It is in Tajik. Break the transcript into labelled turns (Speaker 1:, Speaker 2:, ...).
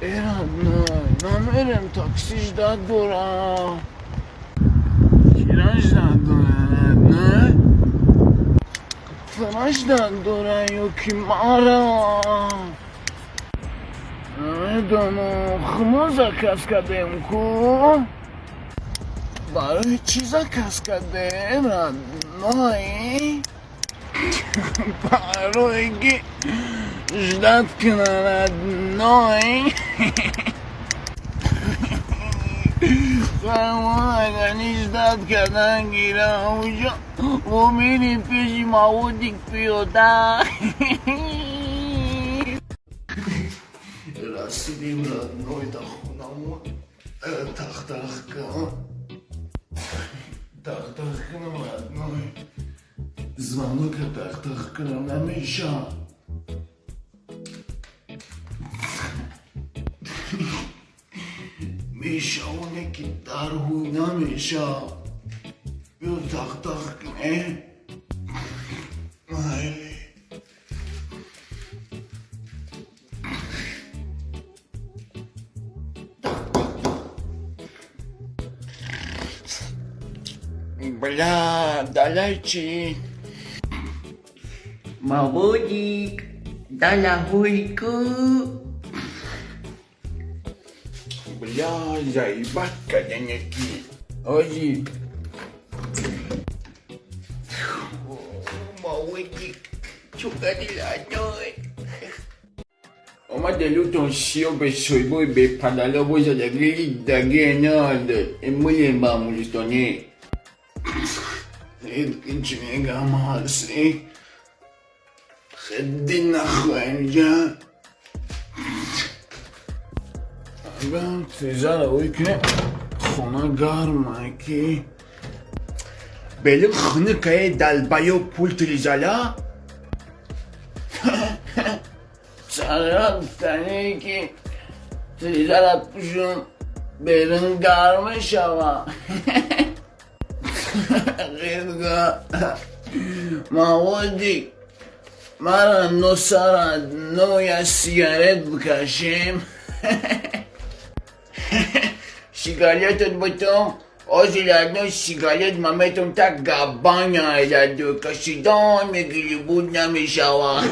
Speaker 1: Родной, намерем, такси ждать дора. Кира ждать дора, родной? Фара ждать дора ё ки мара? Намедонам, хумо заказ кардем ку? Барои чӣ заказ кардем, родной? Барои ки ждать кунам, родной. Фармоагани ждать кардан гирам уҷо мо мерем пеши маводик пиёда. Расидем, родной, да хонамон. Тахтах кун. Тахтах кунам, родной. Звонок тахтах кунам намеша. Мешавоне ки дар ҳуй намеша. Биё тахтах кунем. Майли. Бля, далай чӣ?
Speaker 2: Маводик, дала хуйку.
Speaker 1: Бля, заебать каденеки. Ози. Маводик, чукадиланой. Омаде лутон сио бе сойбой бе падало боза дагили даге над эмулем ба мулистони. Чӣ мегам ҳасӣ? Хедди нахоҳем. Агар тезара ой ки хона гарма ки. Белим хунукае далбаё пул тилизала? Чара гуфтане ки тилизара пӯшум берун гарм мешава. Хедга маводи мара носара ноя сигарет бикашем. Сигаретот бутум озил одной сигарет маметум так габаня ладу кашидан мегири буд намешава.